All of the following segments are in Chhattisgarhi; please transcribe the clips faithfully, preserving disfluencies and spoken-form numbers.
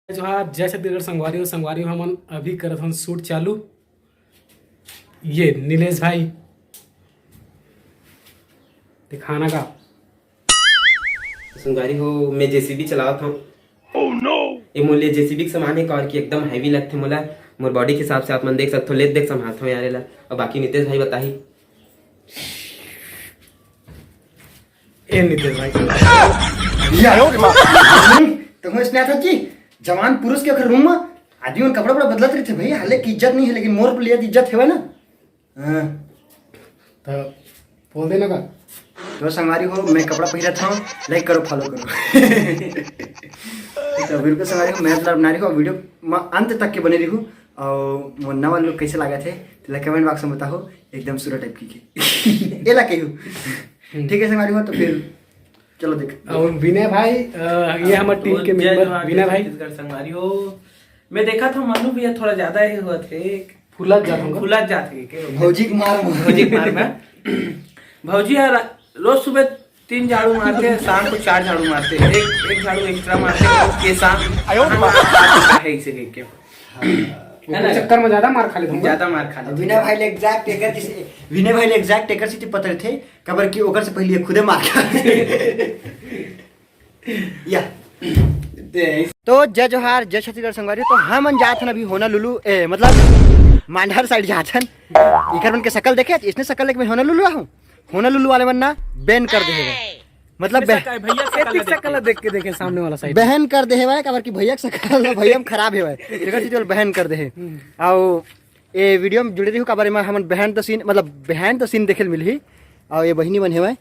जोहार, जय छत्तीसगढ़ संगवारी हो। संगवारी हो, हमन अभी करत हन शूट चालू। ये नीलेश भाई, दिखाना का। संगवारी हो, मैं जेसीबी चलावत हूँ। Oh no! ये मोर लिए जेसीबी के समान है, काबर कि एकदम हैवी लगथे मोला। मोर बॉडी के हिसाब से आप मन देख सकथो, ले देख संभालथो यार एला। अब बाकी नितेश भाई बताही। ए नितेश भाई। या। हम्म, तुम इसने आता कि जवान पुरुष के ओकर रूम में आदमी मन कपड़ा वपड़ा बदलत रहिथे भाई, हाले की इज्जत नहीं है, लेकिन मोर लिए इज्जत है ना। हाँ। तो बोल देना का। तो संगवारी हो, मैं कपड़ा पहिरत हूँ, लाइक करो, फॉलो करो। तो बिल्कुल संगवारी हो, मैं मतलब बना रही हूँ वीडियो में अंत तक के बने रही हूँ। और मोर नवा लुक कैसे लागत है, तेला कमेंट बॉक्स में बताओ, एकदम सुरा टाइप की के। एला कहियो। ठीक है संगवारी हो, तो फिर चलो देख। और विनय भाई, अ, ये हमारे टीम के जय मेंबर जोहार, विनय जय भाई। छत्तीसगढ़ संगवारी हो। मैं देखा था मन्नू भैया थोड़ा ज्यादा ही हुआ थे। फुला जात होगा। फुला जात है के? भौजी के मार में। भौजी के मार में। भौजी यार रोज सुबह तीन झाड़ू मारते हैं, शाम को चार झाड़ू मारते हैं, एक, एक झाड़ू एक्स्ट्रा मारते हैं, उसके साथ आयो मार। है इसे देख के। हाँ। है ना? चक्कर में ज्यादा मार खा लेते होंगे। ज्यादा मार खा लेते विनय हैं। भाई ले एग्जैक्ट एकर किसी, विनय भाई ले एग्जैक्ट एकर से पता थे, कबर की ओकर से पहले ये खुदे मार खा। या। तो जय जोहार, जय छत्तीसगढ़ संगवारी। तो हमन जात हन अभी होनालुलु, ए, मतलब मांडहर साइड जात हन। इकर मन के शकल देखे, इसने शकल देख मैं होनालुलु आहूं। होनालुलु वाले मन ना बैन कर दे हे, मतलब हमेशा बह-, का-, भैया के शकल एतिक देख शकल के। देख के देखे सामने वाला साइड। बहन कर दे हे भाई, काबर कि भैया के शकल ना भैया में खराब हे भाई। एकर चीज बहन कर दे हे। हम्म। आओ ए वीडियो में जुड़े रहिहू, काबर एमा हमन behind the scene, मतलब behind the scene देखे ल मिलही। और ये बहिनी मन हेवय,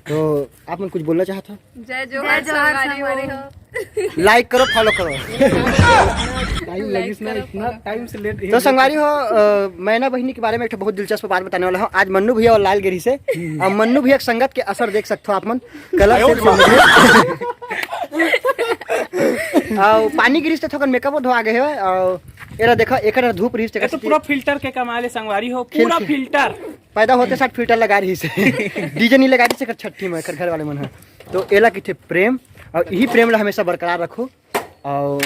तो आप मन कुछ बोलना चाहत हो? जय जोहार, जय जोहार, संगवारी हो। संगवारी हो। लाइक करो, फॉलो करो। टाइम लाइक लगिस ना, करो, इतना फॉलो टाइम से लेट। तो संगवारी हो, अ, मैना बहिनी के बारे में एक ठो बहुत दिलचस्प बात बताने वाला हूँ। आज मन्नू भैया और लाल गिरी से, हम्म। और मन्नू भैया के संगत के असर देख सकते हो आप मन। कलर आयो से रे माँ। समझे। और पानी गिरिस तो थोकन मेकअप धोआ गए है। और एला देखा, एकर धूप रहिस, ये तेकर तो से पूरा फिल्टर के कमाल है संगवारी हो, खेल पूरा खेल। फिल्टर। पैदा होते साथ फिल्टर लगा रहिस। डीजे नहीं लगा रहिस एकर छट्ठी में, एकर घर वाले मन ह। तो एला किथे प्रेम, और यही प्रेम ला हमेशा बरकरार रखो। और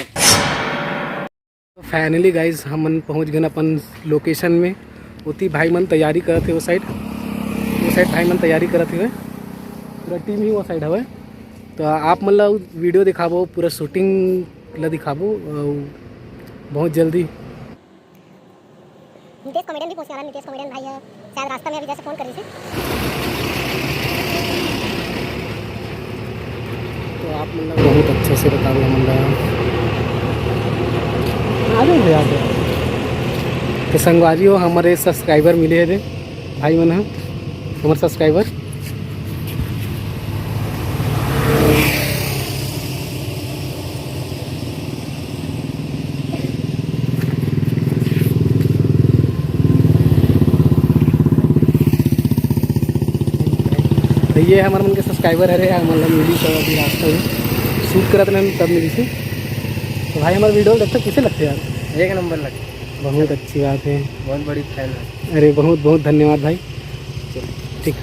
फाइनली गाइस, हमन पहुंच गए अपन लोकेशन में। ओती भाई मन तैयारी करत हे, वो साइड, वो साइड भाई मन तैयारी करत हे, पूरा टीम ही वो साइड हवे। तो आप मन ला वीडियो दिखाबो, पूरा शूटिंग ला दिखाबो, अउ बहुत जल्दी। नितेश कॉमेडियन भी पहुंचने वाला, नितेश कॉमेडियन भाई है, शायद रास्ता में अभी जैसे फोन कर रही थी। तो आप मतलब बहुत अच्छे से बताओ हमन ला। अरे भैया, तो संगवारी हो, हमारे सब्सक्राइबर मिले हे रे भाई मन ह, हमारे सब्सक्राइबर। तो ये हमर मन के सब्सक्राइबर हरे, हमन ला मिली सब अभी रास्ता में, शूट करत रहन तब मिली थी। तो भाई, हमारे वीडियो देखते कैसे लगते यार? एक नंबर लगते। बहुत अच्छी बात है। बहुत बड़ी फैन है। अरे, बहुत बहुत धन्यवाद भाई। ठीक।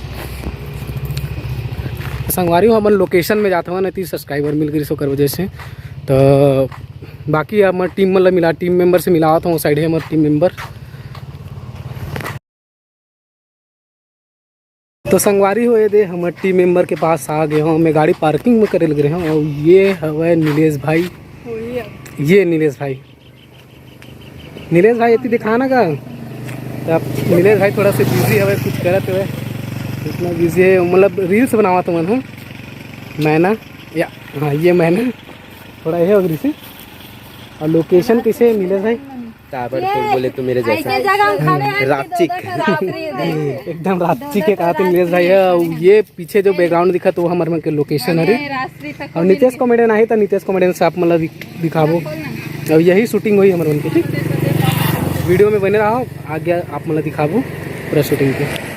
संगवारी हो, हमन लोकेशन में जात हवन, इतनी सब्सक्राइबर मिल गई ओकर वजह से। तो बाकी हमर टीम मतलब मिला, टीम मेंबर से मिलावत हूँ, साइड है हमर टीम मेंबर। तो संगवारी हो, ये दे हमर टीम मेंबर के पास आ गए हूँ। मैं गाड़ी पार्किंग में करे लग रहे हूँ। और ये हवे नीलेश भाई, ये नीलेश भाई। नीलेश भाई, इतनी दिखाना का। तो अब नीलेश भाई थोड़ा सा बिजी हवे, कुछ करत हवे, इतना बिजी है, मतलब रील्स बनावत हवन हम। मैना, या, हाँ, ये मैना थोड़ा ये हो गई सी। और लोकेशन कैसे है नीलेश भाई? ताबड़तोड़ बोले तो मेरे जैसा। ऐसे जगह हम खड़े हैं, राचिक। एकदम राचिक के कहा थे नीलेश भाई है। और ये पीछे जो बैकग्राउंड दिखा तो वो हमारे मन के लोकेशन है रे। और नितेश कॉमेडियन आए तो नितेश कॉमेडियन से आप मतलब दिख-, दिखाबो। और यही शूटिंग हुई हमारे मन के, ठीक। वीडियो में बने रहो, आगे आप मतलब दिखाबो पूरा शूटिंग के।